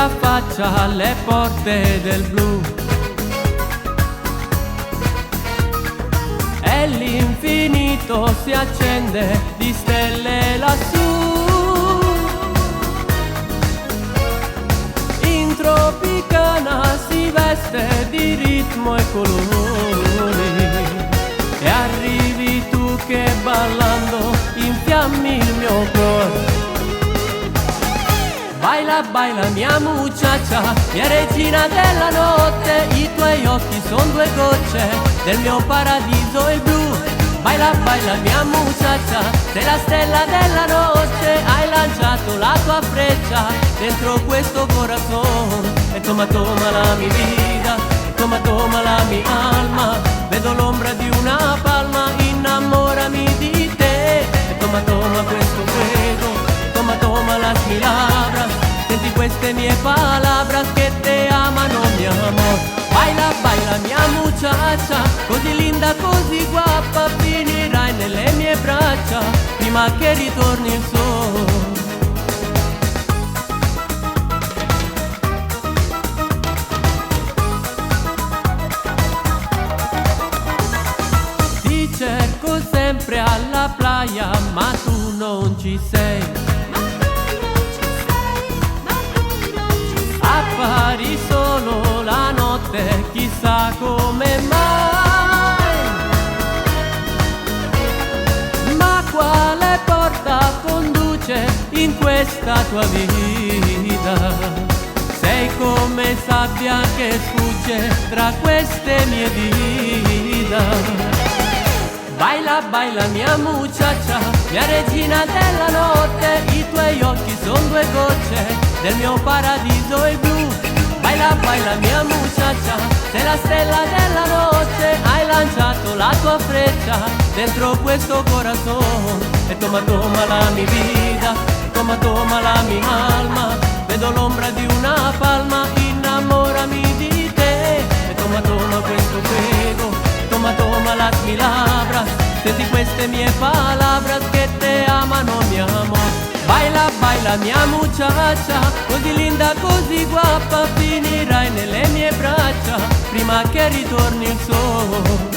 S'affaccia alle porte del blu. E l'infinito si accende di stelle lassù. In Tropicana si veste di ritmo e colori. E arrivi tu che ballando infiammi il mio cuore. Baila, baila mia muchacha, mia regina della notte, i tuoi occhi son due gocce del mio paradiso il blu. Baila, baila mia muchacha, sei la stella della notte, hai lanciato la tua freccia dentro questo corazon. E toma, toma la mi vida, e toma, toma la mi alma, vedo l'ombra di una palma, innamorami di te. E toma, toma questo fuego, toma, toma las mi labbra, senti queste mie palabras che te amano mi amor. Baila, baila mia muchacha, così linda, così guapa, finirai nelle mie braccia prima che ritorni il sole. Ti cerco sempre alla playa, ma tu non ci sei. Ma tu non ci sei, ma tu non ci sei. Appari solo la notte, chissà come mai. Ma quale porta conduce in questa tua vita? Sei come sabbia che sfugge tra queste mie dita. Baila, baila mia muchacha, mia regina della notte, i tuoi occhi son due gocce del mio paradiso il blu. Baila, baila mia muchacha, sei la stella della notte, hai lanciato la tua freccia dentro questo corazon. E toma, toma la mi vida, toma, toma la mi alma, vedo l'ombra di una palma, innamorami di te. E toma, toma questo fuego, toma, toma las mi labbra, senti queste mie palabras che te amano mi amor. Baila, baila mia muchacha, così linda, così guapa, finirai nelle mie braccia prima che ritorni il sole.